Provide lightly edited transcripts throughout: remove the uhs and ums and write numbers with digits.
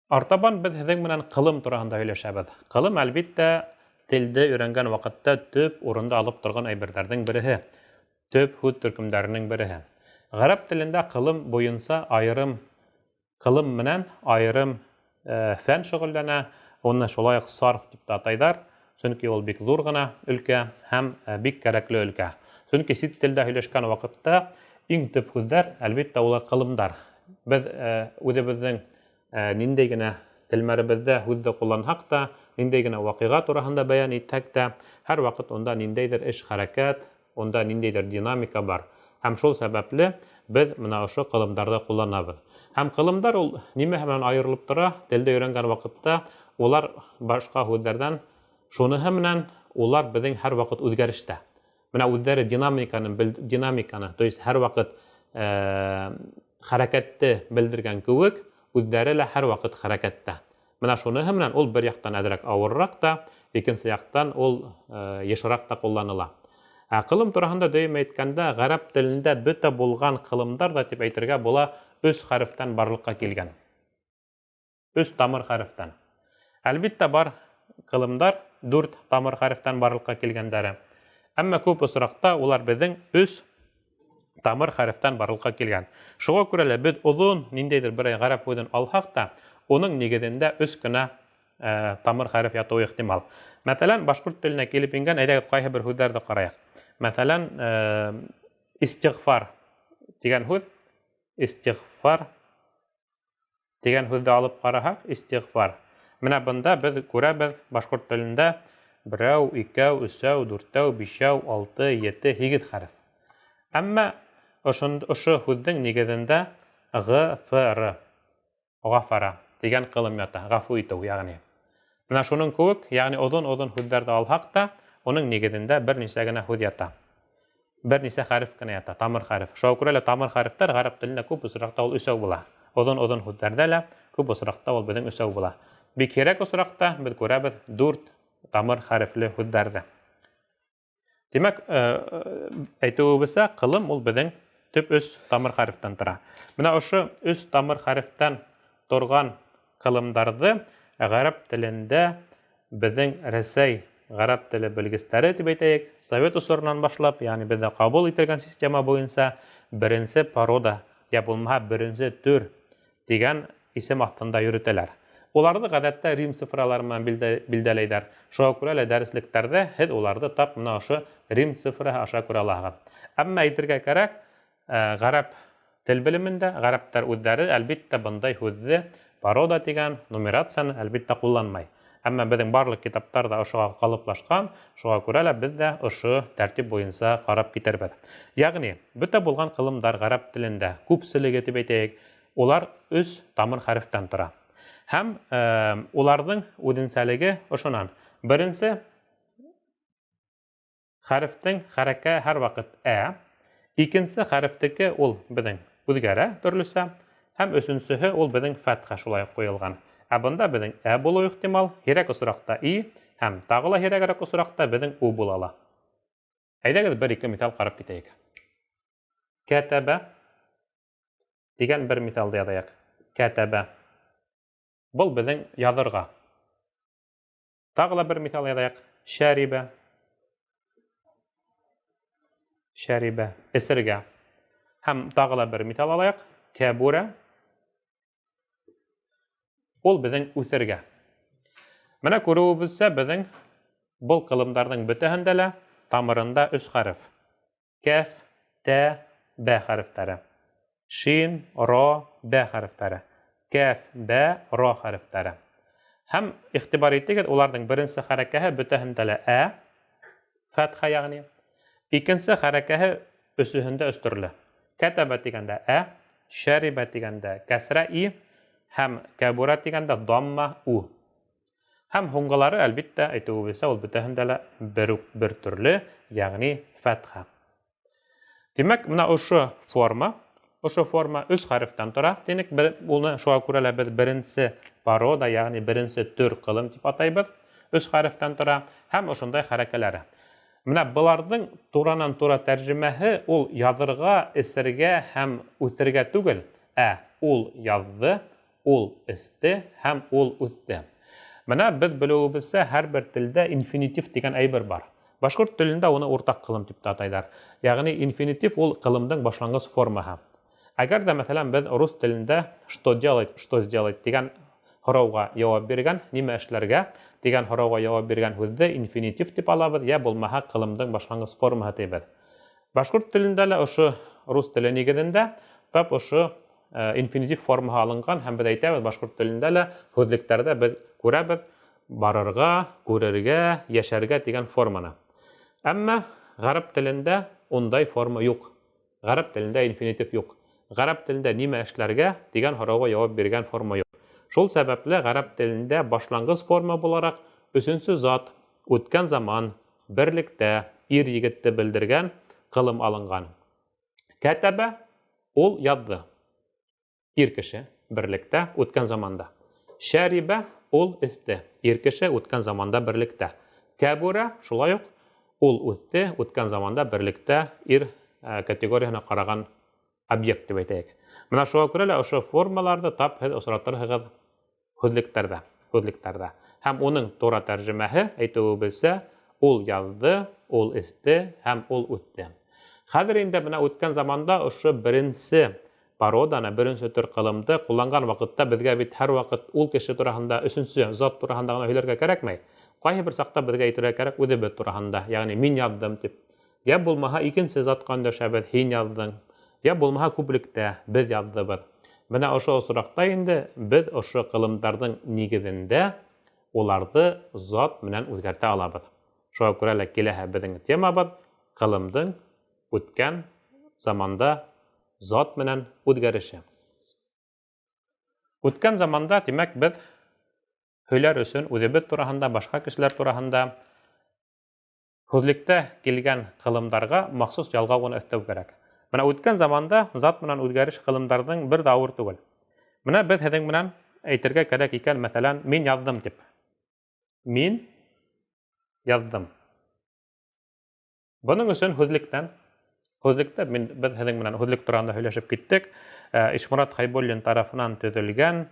Артабан беҙ һеҙҙең менән ҡылым тураһында һөйләшәбеҙ. Ҡылым, әлбиттә, телде өйрәнгән ваҡытта төп урынды алып торған әйберҙәрҙең береһе, төп һүҙ төркөмдәренең береһе. Ғәрәп телендә ҡылым буйынса айырым ҡылым менән айырым фән шөғөлләнә, уны шулай уҡ сарф дип тә атайҙар, сөнки ул бик ҙур ғына өлкә һәм бик кәрәкле өлкә. Сөнки сит телдә һөйләшкән ваҡытта иң төп һүҙҙәр, әлбиттә, улар ҡылымдар. Беҙ үҙебеҙҙең ниндәй генә телмәребеҙҙә һүҙҙе ҡулланһаҡ та, ниндәй генә ваҡиға тураһында бәйән итһәк тә, һәрваҡыт унда ниндәйҙер эш-хәрәкәт, унда ниндәйҙер динамика бар. Һәм шул сәбәпле беҙ менә ошо ҡылымдарҙы ҡулланабыҙ. Һәм ҡылымдар ул нимәһе менән айырылып тора? Телде өйрәнгән ваҡытта улар башҡа һүҙҙәрҙән шуныһы менән улар беҙҙең һәрваҡыт үҙгәрештә. Менә үҙҙәре динамиканы, динамиканы, то есть һәрваҡыт хәрәкәтте белдергән кеүек, үҙҙәре лә һәрваҡыт хәрәкәттә. Менә шуныһы менән ул бер яҡтан әҙерәк авырыраҡ та, икенсе яҡтан ул йышыраҡ та ҡулланыла. Ә ҡылым тураһында дөйөм әйткәндә, ғәрәп телендә бөтә булған ҡылымдар да тип әйтергә була өс хәрефтән барлыҡҡа килгән. Өс тамыр хәрефтән. Әлбиттә, бар ҡылымдар дүрт тамыр хәрефтән барлыҡҡа килгәндәре. Әммә күп осрақта улар беҙҙең өс тамыр хәрефтән барлыҡҡа килгән. Шуға күрә лә беҙ оҙон ниндәйҙер берәй ғәрәп һүҙен алһаҡ та, уның нигеҙендә өс кенә тамыр хәреф ятыуы ихтимал. Мәҫәлән, башҡорт теленә килеп ингән, әйҙәгеҙ, ҡайһы бер һүҙҙәрҙе ҡарайыҡ. Мәҫәлән, истиғфар тигән һүҙ, истиғфар Дигән һүҙҙе алып ҡараһаҡ, истиғфар. Менә бында беҙ күрәбеҙ башҡорт телендә берәү, икәү, өсәү, дүртәү, бишәү, алты, ете, һигеҙ хәреф. Әммә ошо һүҙҙең нигеҙендә г, ф, р, ғафара тигән ҡылым ята, ғәфү итеү, ягъни. Менә шуның кеүек, ягъни оҙон-оҙон һүҙҙәрҙе алһаҡ та, уның нигеҙендә бер нисә генә һүҙ ята. Бер нисә хәреф кенә ята, тамыр хәреф. Шуңа күрә лә тамыр хәрефтәр гарәп телендә күп осракта ул өсәү була. Озын-озын һүҙҙәрҙә лә күп осракта ул безнең өсәү була. Бик һирәк осракта без күрәбез дүрт тамыр хәрефле һүҙҙәрҙе. Тимәк, әйтеүебезсә, кылым ул безнең төп өс тамыр хәрефтән тора. Менә ошо өс тамыр хәрефтән торган кылымдарҙы гарәп телендә Беҙҙең Рәсәй гарәп теле белгестәре дип әйтәйек, совет осоронан башлап, ягъни беҙҙә ҡабул ителгән система буйынса беренсе порода, я булмаһа беренсе төр дигән исем аҫтында йөрөтәләр. Уларҙы ғәҙәттә рим цифралары менән билдәләйҙәр. Шуға күрә лә дәреслектәрҙә һеҙ уларҙы тап мына ошо рим цифраһы аша күрә алаһығыҙ. Әммә әйтергә кәрәк, Гарәп тел белемендә гарәптәр үзләре, әлбиттә, бындай һүҙҙе порода дигән нумерацияны, әлбиттә, кулланмай. Әмма беҙҙең барлыҡ китаптар да ошоға ҡалыплашҡан, шуға күрә лә беҙ ҙә ошо тәртип буйынса ҡарап китербеҙ. Ягъни, бөтә булған ҡылымдар гарәп телендә, күпселеге дип әйтәйек, улар өс тамыр хәрефтән тора. Һәм уларҙың үҙенсәлеге ошонан. Беренсе, Хәрефтең хәрәкә һәрвакыт ә. Икенсе хәрефтеке ул безнең үзгәрә төрлесә. Һәм өсөнсөһө ул безнең фәтхә шулай ук куелган. Ә бында безнең ә булуы ихтимал, һирәк осракта и һәм тагы ла һирәгерәк осракта безнең у була ала. Әйдәгез бер-ике миҫал карап китәйек. Кәтәбә дигән бер миҫалды яҙайыҡ. Кәтәбә. Был безнең язырга. Тағы ла бер миҫал яҙайыҡ. Шәрибә. Шәрибә. Эсергә. Һәм тағы ла бер миҫал алайыҡ. Кәбүрә. Ул беҙҙең үҫергә. Менә күреүебеҙсә, беҙҙең был ҡылымдарҙың бөтәһендә лә тамырында өс хәреф. Кәф, тә, бә хәрефтәре. Шин, ро, бә хәрефтәре. Кәф, бә, ро хәрефтәре. Һәм игътибар итегез, уларның беренче хәрәкәһе бөтәһендә лә ә, фәтхә ягъни. Икенче хәрәкәһе өсөһөндә өс төрле. Кәтәбә дигәндә ә, шәрибә дигәндә кәсрә и һәм кәбүрә дигәндә дамма у. Һәм һуңғылары, әлбиттә, әйтеүебеҙсә, ул бөтәһендә лә бер үк бер төрле, ягъни фәтха. Тимәк, менә ошо форма, ошо форма өс хәрефтән тора. Тинек, бер, уны шуға күрә лә беҙ беренсе порода, ягъни беренсе төр ҡылым тип атайбыҙ. Өс хәрефтән тора һәм ошондай хәрәкәләре. Менә быларҙың туранан-тура тәржемәһе ул яҙырға, эсергә һәм үҫергә түгел, ә ул яҙҙы, ул эсте һәм ул үҫте. Менә беҙ белеүебеҙсә, һәр бер телдә инфинитив тигән әйбер бар. Башҡорт телендә уны уртаҡ ҡылым тип тә атайҙар. Ягъни инфинитив ул ҡылымдың башланғыс формаһы. Әгәр ҙә, мәҫәлән, беҙ рус телендә что делать, что сделать тигән һорауға яуап биргән, нимә эшләргә тигән һорауға яуап биргән һүҙҙе инфинитив тип алабыҙ, йә булмаһа ҡылымдың башланғыс формаһы тибеҙ. Башҡорт телендә лә ошо рус теле нигеҙендә тап ошо инфинитив формаһы алынған, һәм беҙ әйтәбеҙ, башҡорт телендә лә һүҙлектәрҙә беҙ күрәбеҙ барырға, күрергә, йәшәргә тигән форманы. Әммә ғәрәп телендә ундай форма юҡ. Ғәрәп телендә инфинитив юҡ. Ғәрәп телендә нимә эшләргә тигән һорауға яуап биргән форма юҡ. Шул сәбәпле ғәрәп телендә башланғыс форма булараҡ өсөнсө зат, үткән заман, берлектә ир егетте белдергән ҡылым алынған. Кәтәбә ул яҙҙы. Ир кеше берлектә үткән заманда. Шәрибә ул эсте. Ир кеше үткән заманда берлектә. Кәбүрә шулай уҡ ул үҫте үткән заманда берлектә ир категорияһына ҡараған объект тип әйтәйек. Менә шуға күрә лә ошо формаларҙы тап һеҙ осратырһығыҙ һүҙлектәрҙә, һүҙлектәрҙә. Һәм уның тура тәржемәһе, әйтеүебеҙсә, ул яҙҙы, ул эсте һәм ул үҫте. Хәҙер инде менә үткән заманда ошо беренсе породаны, беренсе төр ҡылымды ҡулланған ваҡытта беҙгә бит һәр ваҡыт ул кеше тураһында, өсөнсө зат тураһында ғына һөйләргә кәрәкмәй. Ҡайһы бер саҡта беҙгә әйтергә кәрәк үҙебеҙ тураһында, ягъни мин яҙҙым тип. Йә булмаһа икенсе затҡа өндәшәбеҙ, һин яҙҙың. Йә булмаһа күплектә беҙ яҙҙыбыҙ. Менә ошо осраҡта инде беҙ ошо ҡылымдарҙың нигеҙендә уларҙы зат менән үҙгәртә алабыҙ. Шуға күрә лә киләһе беҙҙең темабыҙ ҡылымдың үткән заманда зат менән үҙгәреше. Үткән заманда, тимәк, беҙ һөйләр өсөн үҙебеҙ тураһында, башҡа кешеләр тураһында һүҙлектә килгән ҡылымдарға махсус ялғау ғына өҫтәү кәрәк. Менә үткән заманда зат менән үҙгәреш ҡылымдарҙың бер ҙә ауыр түгел. Менә беҙ һеҙҙең менән әйтергә кәрәк икән, мәҫәлән, мин яҙҙым тип. Мин яҙҙым. Бының өсөн һүҙлектән, һүҙлектә мин беҙ һеҙҙең менән һүҙлек тураһында һөйләшеп киттек. Ишморат Хайбуллин тарафынан төҙөлгән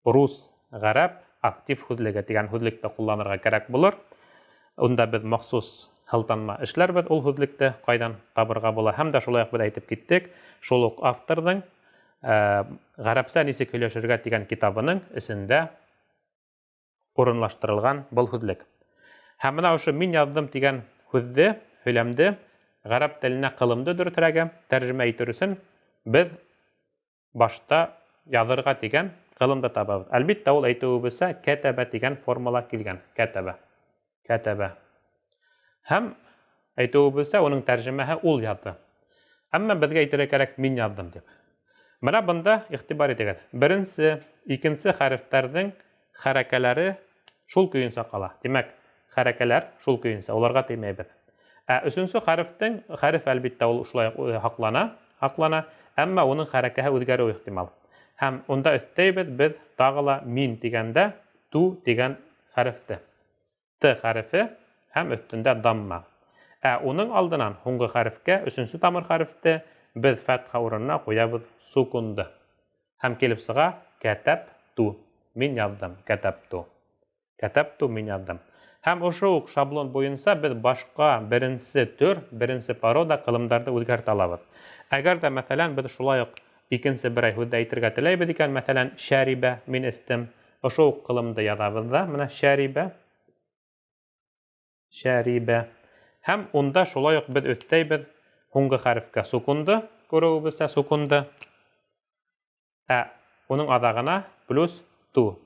рус ғәрәп актив һүҙлеге тигән һүҙлекте ҡулланырға кәрәк булыр. Унда беҙ махсус һылтанма эшләрбеҙ ул һүҙлекте ҡайҙан табырға була. Һәм дә шулай уҡ беҙ әйтеп киттек, шул уҡ авторҙың ғәрәпсә нисек һөйләшергә тигән китабының эсендә урынлаштырылған был һүҙлек. Һәм бына ошо мин яҙҙым тигән һүҙҙе, һөйләмде ғәрәп теленә ҡылымды дөрөҫөрәге тәржемә итер өсөн беҙ башта яҙырға тигән ҡылымды табабыҙ. Әлбиттә, ул әйтеүебеҙсә кәтәбә тигән формала килгән. Кәтәбә. Кәтәбә. Һәм әйтеүебеҙсә уның тәржемәһе ул яҙҙы. Әммә беҙгә әйтергә кәрәк мин яҙҙым тип. Менә бында иғтибар итегеҙ. Беренсе, икенсе хәрефтәрҙең хәрәкәләре шул көйөнсә ҡала. Тимәк, хәрәкәләр шул көйөнсә, уларға теймәйбеҙ. Ә өсөнсө хәрефтең, хәреф әлбиттә ул шулай һаҡлана, һаҡлана, әммә уның хәрәкәһе үҙгәреүе ихтимал. Һәм унда өҫтәйбеҙ беҙ тағы ла мин тигәндә ту тигән хәрефте. Т хәрефе һәм өҫтөндә дамма. Ә уның алдынан һуңғы хәрефкә, өсөнсө тамыр хәрефте беҙ фәтхә урынына ҡуябыҙ сукунды. Һәм килеп сыға кәтәп ту. Мин яҙҙым, кәтәп ту. Кәтәп ту, мин яҙҙым. Һәм ошо уҡ шаблон буйынса беҙ башҡа беренсе төр, беренсе порода ҡылымдарҙы үҙгәртә алабыҙ. Әгәр ҙә, мәҫәлән, беҙ шулай уҡ икенсе берәй һүҙҙе әйтергә теләйбеҙ икән, мәҫәлән, шәрибә, мин эстем. Ошо уҡ ҡылымды яҙабыҙ ҙа, менә шәрибә, шәрибә. Һәм унда шулай уҡ беҙ өҫтәйбеҙ һуңғы хәрефкә сукунды, күреүебеҙсә сукунды. Ә уның аҙағына плюс ту.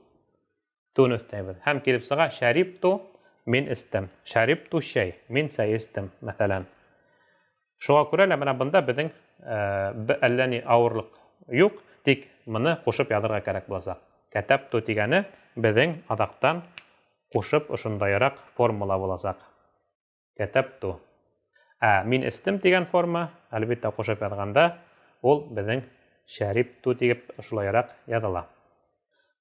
Туны өҫтәйбеҙ. Һәм килеп сыға шәрипту, мин эстем. Шәрипту шәй, мин сәй эстем, мәҫәлән. Шуға күрә лә менә бында беҙҙең әллә ни ауырлыҡ юҡ, тик быны ҡушып яҙырға кәрәк буласаҡ. Кәтәпту тигәне беҙҙең аҙаҡтан ҡушып ошондайыраҡ формула буласаҡ. Кәтәпту. Ә мин эстем тигән форма, әлбиттә, ҡушып яҙғанда ул беҙҙең шәрипту тиеп ошолайыраҡ яҙыла.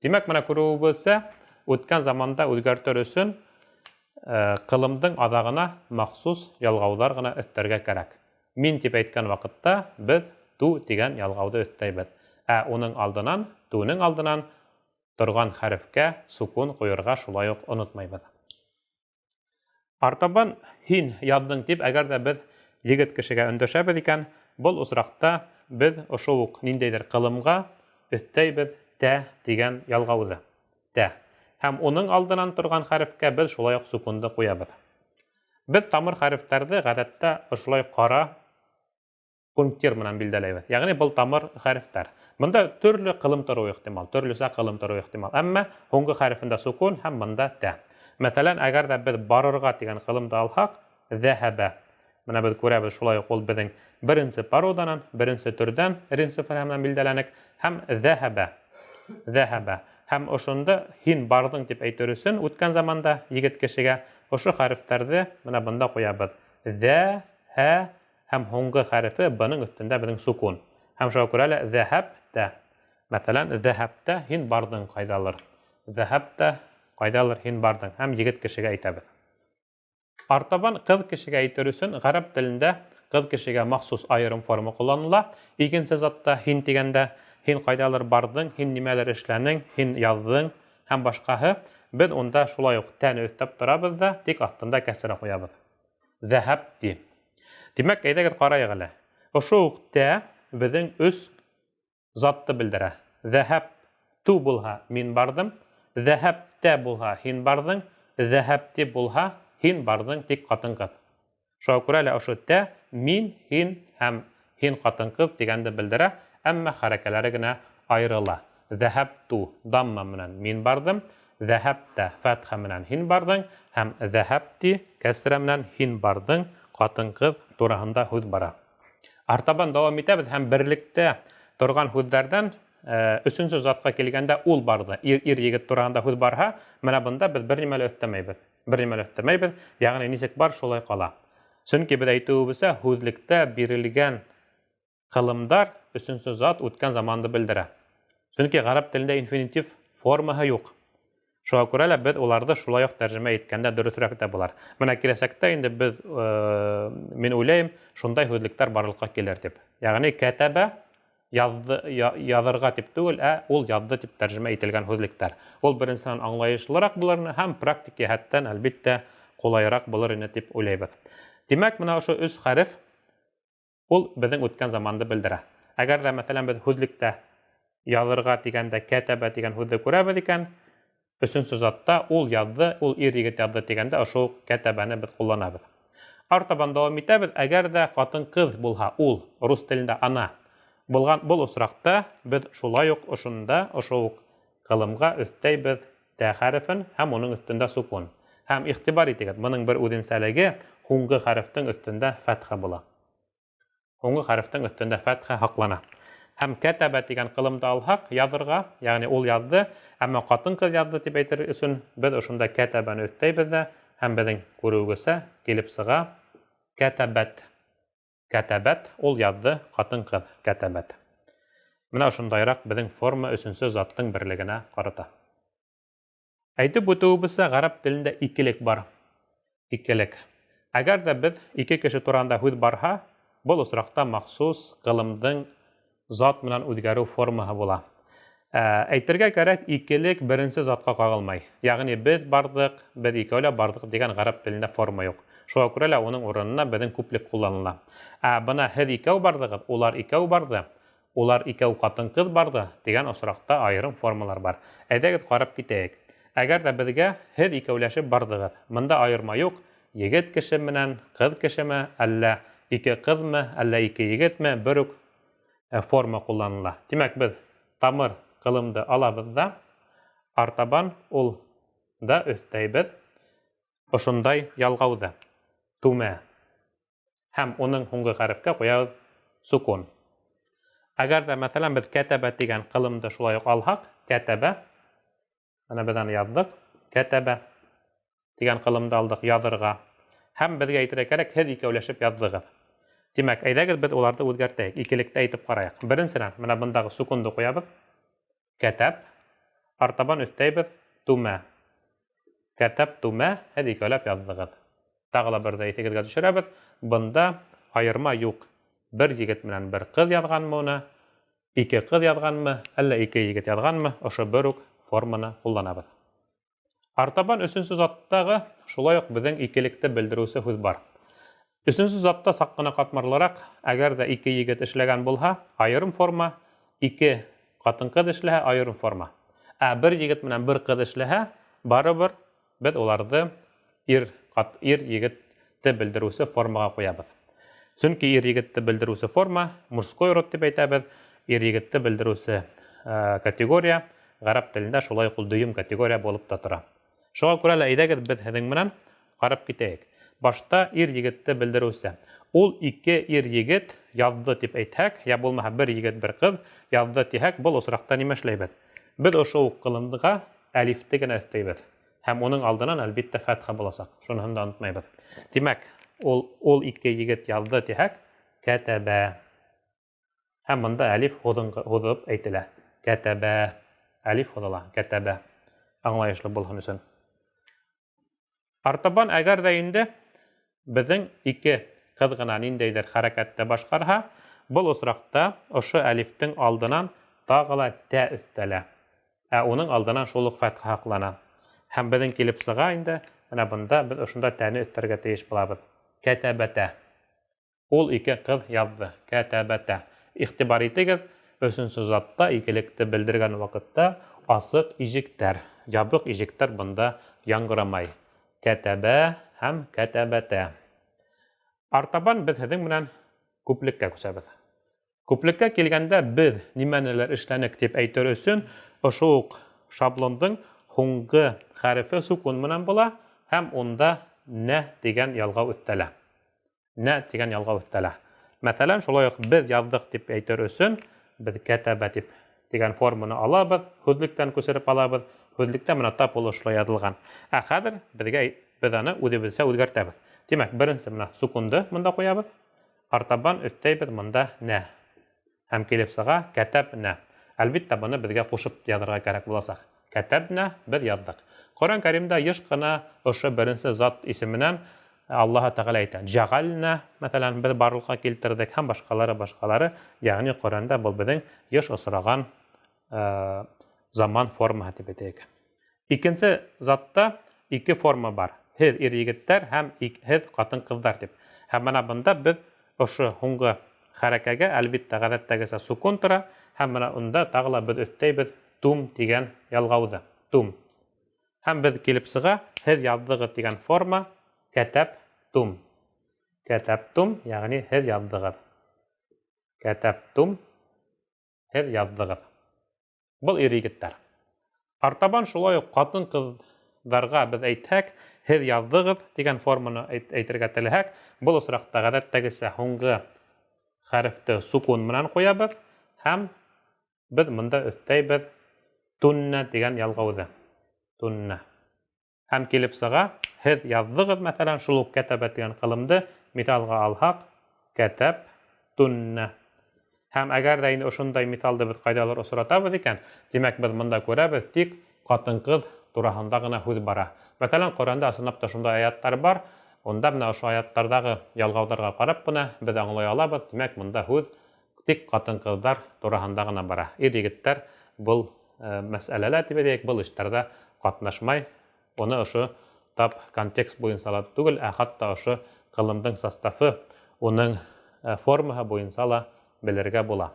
Тимәк, менә күреүебеҙсә, үткән заманда үҙгәртер өсөн ҡылымдың аҙағына махсус ялғауҙар ғына өҫтәргә кәрәк. Мин тип әйткән ваҡытта беҙ ту тигән ялғауҙы өҫтәйбеҙ. Ә уның алдынан, түнең алдынан торған хәрефкә сукун ҡуйырға шулай уҡ онотмайбыҙ. Артабан һин яҙҙың тип, әгәр ҙә беҙ егет кешегә өндәшәбеҙ икән, был осраҡта беҙ ошо уҡ ниндәйҙер ҡылымға өҫтәйбеҙ тә тигән ялғауҙы. Тә. Һәм уның алдынан торған хәрефкә беҙ шулай уҡ сукунды ҡуябыҙ. Беҙ тамыр хәрефтәрҙе ғәҙәттә ошолай ҡара пунктир менән билдәләйбеҙ. Ягъни был тамыр хәрефтәр. Бында төрлө ҡылым тороуы ихтимал, төрлөсә ҡылым тороуы ихтимал. Әммә һуңғы хәрефендә сукун һәм бында тә. Мәҫәлән, әгәр ҙә беҙ барырға тигән ҡылымды алһаҡ, зәһәбә. Менә беҙ күрәбеҙ, шулай уҡ ул беҙҙең беренсе породанан, беренсе төрҙән беренсе фәлһә менән билдәләнек һәм зәһәбә. Зәһәбә. Һәм ошонда һин барҙың тип әйтер өсөн үткән заманда егет кешегә ошо хәрефтәрҙе менә бында ҡуябыҙ. Зә, һә, Һәм һуңғы хәрефе б-ның өҫтөндә беҙҙең сукун. Һәм шуға күрә лә зәһәбтә. Мәҫәлән, зәһәбтә һин барҙың ҡайҙалыр. Зәһәбтә ҡайҙалыр һин барҙың. Һәм егет кешегә әйтәбеҙ. Артабан ҡыҙ кешегә әйтер өсөн ғәрәп телендә ҡыҙ кешегә махсус айырым форма ҡулланыла. Икенсе затта һин тигәндә һин ҡайҙалыр барҙың, һин нимәлер эшләнең, һин яҙҙың һәм башҡаһы. Беҙ унда шулай уҡ тәне өҫтәп торабыҙ ҙа, тик аҫтында кәсрә ҡуябыҙ. Зәһәб ти. Тимәк, әйҙәгеҙ ҡарайыҡ әле. Ошо уҡ тә беҙҙең өс затты белдерә. Зәһәб ту булһа, мин барҙым. Зәһәб тә булһа, һин барҙың. Зәһәб ти булһа, һин барҙың, тик ҡатын-ҡыҙ. Шуға күрә лә ошо тә мин, һин һәм һин ҡатын-ҡыҙ тигәнде белдерә, әммә хәрәкәләре генә айырыла. Зәһәбту, дамма менән мин барҙым, зәһәбтә, фәтхә менән һин барҙың һәм зәһәбти, кәсрә менән һин барҙың, ҡатын-ҡыҙ тураһында һүҙ бара. Артабан дауам итәбеҙ һәм берлектә торған һүҙҙәрҙән өсөнсө затҡа килгәндә ул барҙы. Ир, ир егет тураһында һүҙ барһа, менә бында беҙ бер нимә лә өҫтәмәйбеҙ. Бер нимә лә өҫтәмәйбеҙ, ягъни нисек бар, шулай ҡала. Сөнки беҙ әйтеүебеҙсә, һүҙлектә бирелгән Кылымдар өсөнсө зат үткән заманды белдерә. Сөнки гарәп телендә инфинитив формаһы юк. Шуңа күрә лә без уларҙы шулай ук тәрҗемә иткәндә дөрөҫрәк тә булар. Менә киләсәктә инде без, мин уйлайым, шундай һүҙлектәр барлыкка килер дип. Ягъни кәтәбә язды, язырга дип түгел, ә ул язды дип тәрҗемә ителгән һүҙлектәр. Ул беренсеннән аңлаешлырак булыр ине һәм практик йәһәттән, әлбиттә, кулайрак булыр ине дип уйлайбыз. Димәк, менә ошо өч хәреф Ул безнең үткән заманды белдерә. Әгәр дә, мәсәлән, без һүҙлектә язырга дигәндә кәтәбә дигән һүҙҙе күрәбеҙ икән, өсөнсө затта ул язды, ул ир-егет язды дигәндә ошо ук кәтәбәне без кулланабыҙ. Артабан дәвам итәбеҙ. Әгәр дә хатын-кыз булһа, ул, рус телендә она, булган был осракта без шулай ук ошында ошо ук кылымга өҫтәйбеҙ тә хәрефен һәм уның өҫтөндә сукун. Һәм игътибар итегеҙ, моның бер үҙенсәлеге, һуңғы хәрефтең өҫтөндә фәтхә була. Һуңғы хәрефтең өҫтөндә фәтхә һаҡлана. Һәм кәтәбә дигән кылымды алһаҡ, язырға, ягъни ул язды, әмма хатын-кыз язды дип әйтер өсөн без ошонда кәтәбәне өҫтәйбеҙ ҙә, һәм беҙҙең күреүебеҙсә килеп сыға кәтәбәт. Кәтәбәт, ул язды, хатын-кыз, кәтәбәт. Менә ошондайрак беҙҙең форма өсөнсө заттың берлегенә ҡарата. Әйтеп үтеүебеҙсә, ғәрәп телендә икелек бар. Икелек. Әгәр ҙә беҙ ике кеше тураһында һүҙ барһа, был осраҡта махсус ҡылымдың зат менән үҙгәреү формаһы була. Ә, әйтергә кәрәк, икелек беренсе затҡа ҡағылмай. Ягъни беҙ барҙыҡ, беҙ икәүләп барҙыҡ дигән ғәрәп телендә форма юҡ. Шуға күрә лә уның урынына беҙҙең күплек ҡулланыла. Ә бына һеҙ икәү барҙығыҙ, улар икәү барҙы, улар икәү ҡатын-ҡыҙ барҙы дигән осраҡта айырым формалар бар. Әйҙәгеҙ ҡарап китәйек. Әгәр ҙә беҙгә һеҙ икәүләшеп барҙығыҙ, мында айырма юҡ, егет кеше менән ҡыҙ кешеме, әллә ике ҡыҙмы, әллә ике егетме, бер үк форма ҡулланыла. Тимәк, беҙ тамыр ҡылымды алабыҙ ҙа, артабан ул да өҫтәйбеҙ ошондай ялғауҙы, түмә. Һәм уның һуңғы хәрефкә ҡуябыҙ сукун. Әгәр ҙә, мәҫәлән, беҙ кәтәбә тигән ҡылымды шулай уҡ алһаҡ, кәтәбә, менә беҙ аны яҙҙыҡ, кәтәбә дигән ҡылымды алдыҡ яҙырға. Һәм беҙгә әйтергә кәрәк, һеҙ икәүләшеп яҙҙығыҙ. Тимәк, әйҙәгеҙ беҙ уларҙы үҙгәртәйек, икелектә әйтеп ҡарайыҡ. Беренсенән, менә бындағы сукунды ҡуябыҙ. Кәтәп. Артабан өҫтәйбеҙ түмә. Кәтәп түмә, һеҙ икәүләп яҙҙығыҙ. Тағы ла берҙе иҫегеҙгә төшөрәбеҙ. Бында айырма юҡ. Бер егет менән бер ҡыҙ яҙғанмы уны? Ике кыз язганмы, әллә ике егет язганмы, ошо бер үк форманы кулланабыз. Артабан өченче заттагы шулай ук безнең икелекте белдерүче һүз бар. Өченче затта сак кына катмарлырак, әгәр дә ике егет эшләгән булһа, аерым форма, ике хатын-кыз эшләһә, аерым форма. Ә бер егет белән бер кыз эшләһә, барыбер без уларны ир, кат, ир егетте белдерүче формага куябыз. Чөнки ир егетте белдерүче форма, мужской род дип әйтәбез, ир егетте белдерүче категория гарәп телендә шулай ук ул дөем категория булып та тора. Шуңа күрә лә әйдәгез без һеҙҙең менән карап китәйек. Башта ир егетте белдерүче. Ул ике ир егет язды дип әйтһәк, я булмаһа бер егет бер кыз язды тиһәк, был осракта нимә эшләйбеҙ? Беҙ ошо уҡ ҡылындыға әлифте генә өҫтәйбеҙ. Һәм уның алдынан, әлбиттә, фәтхә буласаҡ. Шуныһын да онотмайбыҙ. Тимәк, ул ике егет язды тиһәк, кәтәбә. Һәм бында әлиф һуҙып әйтелә. Кәтәбә. Әлиф һуҙыла. Кәтәбә. Аңлайышлы булһын өсөн. Артабан әгәр ҙә инде беҙҙең ике ҡыҙ ғына ниндәйҙер хәрәкәтте башҡарһа, был осраҡта ошо әлифтең алдынан тағы ла тә өҫтәлә. Ә уның алдынан шул уҡ фәтхә һаҡлана. Һәм беҙҙең килеп сыға инде, менә бында беҙ ошонда тәне өҫтәргә тейеш булабыҙ. Кәтәбәтә. Ул ике ҡыҙ яҙҙы. Кәтәбәтә. Иғтибар итегеҙ, өсөнсө затта икелекте белдергән ваҡытта асыҡ ижектәр, ябыҡ ижектәр бында яңғырамай. Кәтәбә һәм кәтәбәтә. Артабан беҙ һеҙҙең менән күплеккә күсәбеҙ. Күплеккә килгәндә беҙ нимәнелер эшләнек тип әйтер өсөн ошо уҡ шаблондың һуңғы хәрефе сукун менән була һәм унда нә тигән ялғау өҫтәлә. Нә тигән ялғау өҫтәлә. Мәҫәлән, шулай уҡ беҙ яҙҙыҡ тип әйтер өсөн беҙ кәтәбә тип тигән форманы алабыҙ, һүҙлектән күсереп алабыҙ. Һүҙлектә менә тап ул ошолай яҙылған. Ә хәҙер беҙ аны үҙебеҙсә үҙгәртәбеҙ. Тимәк, беренсе менә сукунды бында ҡуябыҙ. Артабан өҫтәйбеҙ бында нә. Һәм килеп сыға кәтәбнә. Әлбиттә, быны беҙгә ҡушып яҙырға кәрәк буласаҡ. Кәтәбнә беҙ яҙҙыҡ. Ҡоран Кәримдә йыш ҡына ошо беренсе зат исеменән Аллаһы Тәғәлә әйтә. Джағална, мәҫәлән, беҙ барлыҡҡа килтерҙек һәм башҡалары, башҡалары. Ягъни Ҡоранда был беҙҙең йыш осраған заман формаһы тип әйтәйек. Икенсе затта ике форма бар. Һеҙ ир егеттәр һәм һеҙ ҡатын-ҡыҙҙар тип. Һәм бына бында беҙ ошо һуңғы хәрәкәгә әлбиттә ғәҙәттәгесә сукун тора һәм бына унда тағы ла беҙ өҫтәйбеҙ тум тигән ялғауҙы. Тум. Һәм беҙ килеп сыға һеҙ яҙҙығыҙ тигән форма кәтәп тум. Кәтәп тум, ягъни һеҙ яҙҙығыҙ. Кәтәп тум, һеҙ яҙҙығыҙ. Был ир егеттәр. Артабан шулай уҡ ҡатын-ҡыҙҙарға беҙ әйтһәк, һеҙ яҙҙығыҙ тигән форманы әйтергә теләһәк, был осраҡта ғәҙәттәгесә һуңғы хәрефте сукун менән ҡуябыҙ һәм беҙ бында өҫтәйбеҙ тунна тигән ялғауҙы. Тунна. Һәм килеп сыға, һеҙ яҙҙығыҙ, мәҫәлән, шул уҡ кәтәбә тигән ҡылымды миҫалға алһаҡ, кәтәп тунна. Һәм әгәр ҙә инде ошондай миҫалды беҙ ҡайҙалыр осратабыҙ икән, тимәк, беҙ бында күрәбеҙ, тик ҡатын-ҡыҙ тураһында ғына һүҙ бара. Мәҫәлән, Ҡөрьәндә ысынлап та шундай аяттар бар. Унда менә ошо аяттарҙағы ялғауҙарға ҡарап ҡына беҙ аңлай алабыҙ, тимәк, бында һүҙ тик ҡатын-ҡыҙҙар тураһында ғына бара. Ир-егеттәр был мәсьәләлә тип әйтәйек, был эштәрҙә ҡатнашмай. Уны ошо тап контекст буйынса ла түгел, ә хатта ошо ҡылымдың составы, уның формаһы буйынса ла белергә була.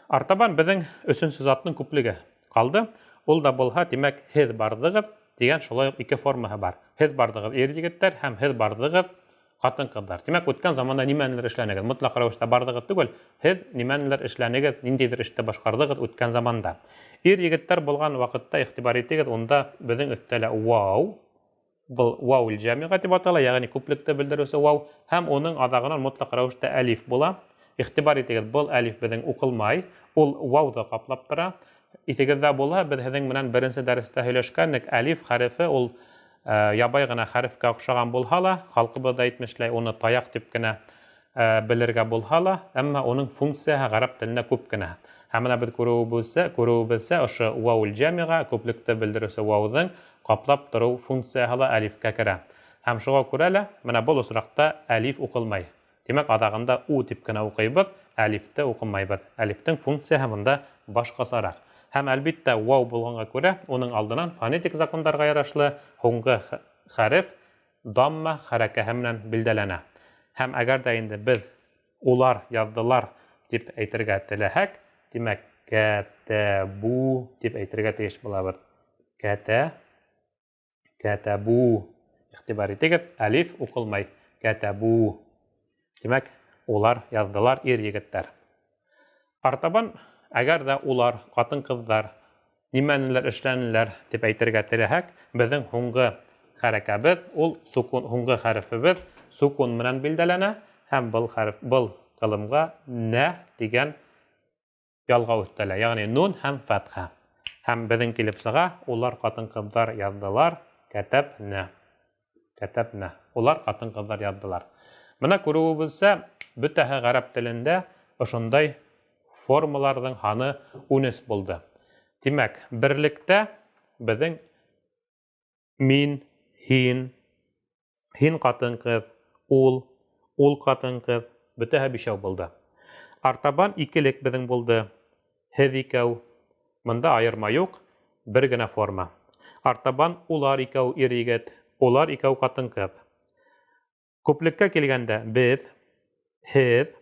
Артабан беҙҙең өсөнсө заттың күплеге ҡалды. Ул да булһа, тимәк, һеҙ барҙығыҙ тигән шулай уҡ ике формаһы бар. Һеҙ барҙығыҙ ир егеттәр һәм һеҙ барҙығыҙ ҡатын-ҡыҙҙар. Тимәк, үткән заманда нимәнелер эшләнегеҙ? Мотлаҡ рәүештә барҙығыҙ түгел, һеҙ нимәнелер эшләнегеҙ, ниндәйҙер эште башҡарҙығыҙ үткән заманда. Ир егеттәр булған ваҡытта иғтибар итегеҙ, унда беҙҙең өҫтәлә вау, был вау җәмиға тип атала, ягъни күплекте белдереүсе вау, һәм уның аҙағынан мотлаҡ рәүештә әлиф була. Иғтибар итегеҙ, был әлиф беҙҙең уҡылмай, ул вауҙы ҡаплап тора. Иҫегеҙҙә булһа, беҙ һеҙҙең менән беренсе дәрестә һөйләшкәнек, әлиф хәрефе ул ябай ғына хәрефкә оҡшаған булһа ла, халҡыбыҙ ҙа әйтмешләй, уны таяҡ тип кенә белергә булһа ла, әммә уның функцияһы ғәрәп телендә күп кенә. Һәм менә беҙ күреүебеҙсә, ошо ваул җәмиға, күплекте белдереүсе вауҙың ҡаплап тороу функцияһы ла әлифкә керә. Һәм шуға күрә лә, менә был осраҡта әлиф уҡылмай. Тимәк, аҙағында у тип кенә уҡыйбыҙ, әлифте уҡымайбыҙ. Әлифтең функцияһы бында башҡасараҡ. Һәм әлбиттә вау булғанға күрә, уның алдынан фонетик закондарға ярашлы һуңғы хәреф дамма хәрәкәһе менән билдәләнә. Һәм әгәр ҙә инде беҙ улар яҙҙылар тип әйтергә теләһәк, тимәк, кәтәбу тип әйтергә тейеш булабыҙ. Кәтә, кәтәбу. Иғтибар итегеҙ, әлиф уҡылмай. Кәтәбу. Тимәк, улар яҙҙылар ир-егеттәр. Артабан, әгәр ҙә улар, ҡатын-ҡыҙҙар, нимәнелер эшләнеләр тип әйтергә теләһәк, беҙҙең һуңғы хәрәкәбеҙ, ул сукун, һуңғы хәрефебеҙ сукун менән билдәләнә һәм был хәреф, был ҡылымға нә тигән ялғау өҫтәлә, ягъни нун һәм фәтхә. Һәм беҙҙең килеп сыға, улар ҡатын-ҡыҙҙар яҙҙылар, кәтәбнә. Кәтәбнә. Улар ҡатын-ҡыҙҙар яҙҙылар. Бына күреүебеҙсә, бөтәһе ғәрәп телендә ошондай формаларҙың һаны 13 булды. Тимәк, берлектә беҙҙең мин, һин, һин ҡатын-ҡыҙ, ул, ул ҡатын-ҡыҙ, бөтәһе бишәү булды. Артабан икелек беҙҙең булды. Һеҙ икәү. Бында айырма юҡ, бер генә форма. Артабан улар икәү ир-егет, улар икәү ҡатын-ҡыҙ. Күплеккә килгәндә беҙ, һеҙ,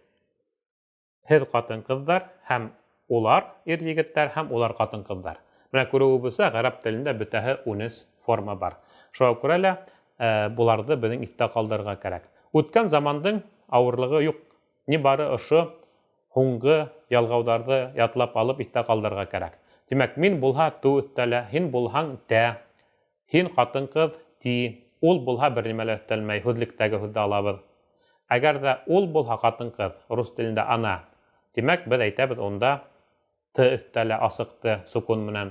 һеҙ ҡатын-ҡыҙҙар һәм улар ир-егеттәр һәм улар ҡатын-ҡыҙҙар. Менә күреүебеҙсә, ғәрәп телендә бөтәһе 13 форма бар. Шуға күрә лә буларҙы беҙҙең иҫтә ҡалдырырға кәрәк. Үткән замандың ауырлығы юҡ. Ни бары ошо һуңғы ялғауҙарҙы ятлап алып иҫтә ҡалдырырға кәрәк. Тимәк, мин булһа ту өҫтәлә, һин булһаң тә, һин ҡатын-ҡыҙ ти, ул булһа бер нимә лә өҫтәлмәй, һүҙлектәге һүҙҙе алабыҙ. Әгәр ҙә ул булһа ҡатын-ҡыҙ, рус телендә ана, тимәк, беҙ әйтәбеҙ унда т өҫтәлә асыҡты сукун менән.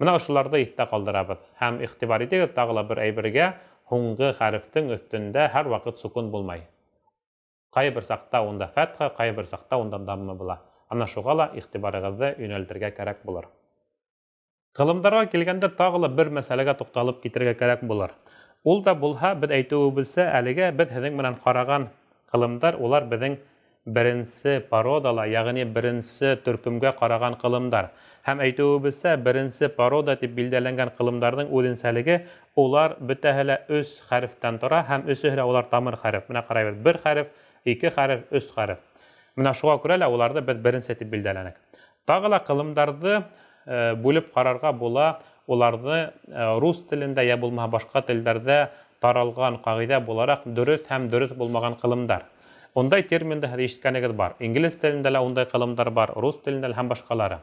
Бына ошоларҙы иҫтә ҡалдырабыҙ. Һәм иғтибар итегеҙ тағы ла бер әйбергә, һуңғы хәрефтең өҫтөндә һәр ваҡыт сукун булмай. Ҡайһы бер саҡта унда фәтхә, ҡайһы бер саҡта унда дамма була. Ана шуға ла иғтибарығыҙҙы йүнәлтергә кәрәк булыр. Ҡылымдарға килгәндә тағы ла бер мәсьәләгә туҡталып китергә кәрәк булыр. Ул да булһа, беҙ әйтеүебеҙсә, әлегә беҙ һеҙҙең менән ҡараған ҡылымдар, улар беҙҙең беренсе породала, ягъни беренсе төркөмгә ҡараған ҡылымдар. Һәм әйтеүебеҙсә, беренсе порода тип билдәләнгән ҡылымдарҙың үҙенсәлеге, улар бөтәһе лә өс хәрефтән тора һәм өсөһө лә улар тамыр хәреф. Менә ҡарайбыҙ, бер хәреф, ике хәреф, өс хәреф. Менә шуға күрә лә уларҙы беҙ беренсе тип билдәләнек. Тағы ла ҡылымдарҙы бүлеп ҡарарға була, уларҙы рус телендә йә булмаһа башҡа телдәрҙә таралған ҡағиҙә булараҡ дөрөҫ һәм дөрөҫ булмаған ҡылымдар. Ундай терминды һеҙ ишеткәнегеҙ бар. Инглиз телендә лә ундай ҡылымдар бар, рус телендә лә һәм башҡалары.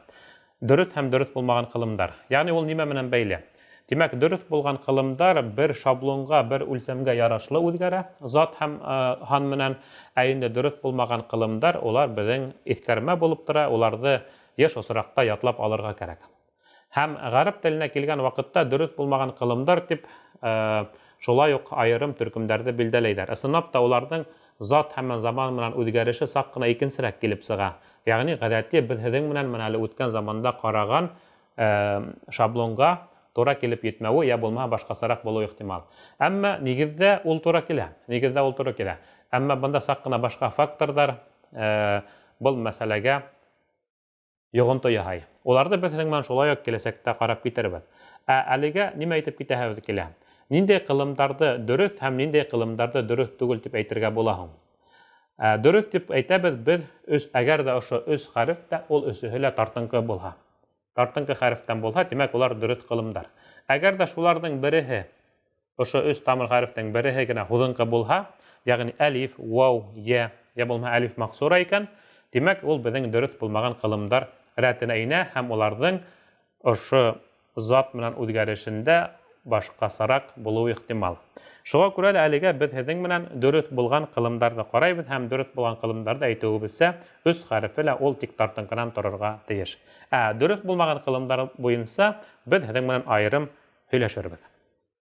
Дөрөҫ һәм дөрөҫ булмаған ҡылымдар. Ягъни ул нимә менән бәйле? Тимәк, дөрөҫ булған ҡылымдар бер шаблонға, бер үлсәмгә ярашлы үҙгәрә, зат һәм һан менән. Ә инде дөрөҫ булмаған ҡылымдар, улар беҙҙең иҫкәрмә булып тора, уларҙы йыш осраҡта ятлап алырға кәрәк. Һәм ғәрәп теленә килгән ваҡытта дөрөҫ булмаған ҡылымдар тип шулай уҡ айырым төркөмдәрҙе билдәләйҙәр. Ысынлап та уларҙың зат һәм заман менән үҙгәреше саҡ ҡына икенсерәк килеп сыға. Ягъни ғәҙәти беҙ һеҙҙең менән менә әле үткән заманда ҡараған шаблонға тура килеп етмәүе йә булмаһа башҡасараҡ булыуы ихтимал. Әммә нигеҙҙә ул тура килә. Нигеҙҙә ул тура килә. Әммә бында саҡ ҡына башҡа факторҙар был мәсьәләгә йоғонто яһай. Уларҙы беҙ һеҙҙең менән шулай уҡ киләсәктә ҡарап китербеҙ. Ә әлегә нимә әйтеп китәһегеҙ килә? Ниндәй ҡылымдарҙы дөрөҫ һәм ниндәй ҡылымдарҙы дөрөҫ түгел тип әйтергә була һуң? Дөрөҫ тип әйтәбеҙ беҙ өс, әгәр ҙә ошо өс хәреф тә ул өсөһө лә тартынҡы булһа. Тартынҡы хәрефтән булһа, тимәк, улар дөрөҫ ҡылымдар. Әгәр ҙә шуларҙың береһе, ошо өс тамыр хәрефтең береһе генә һуҙынҡы булһа, ягъни әлиф, вау, йә, йә булмаһа әлиф маҡсура икән, тимәк, ул беҙҙең дөрөҫ булмаған ҡылымдар рәтенә инә һәм уларҙың ошо зат менән үҙгәрешендә башҡасараҡ булыуы ихтимал. Шуға күрә лә әлегә беҙ һеҙҙең менән дөрөҫ булған ҡылымдарҙы ҡарайбыҙ һәм дөрөҫ булған ҡылымдарҙы әйтеүебеҙсә, өс хәрефе лә ул тик тартынҡынан торорға тейеш. Ә дөрөҫ булмаған ҡылымдар буйынса беҙ һеҙҙең менән айырым һөйләшербеҙ.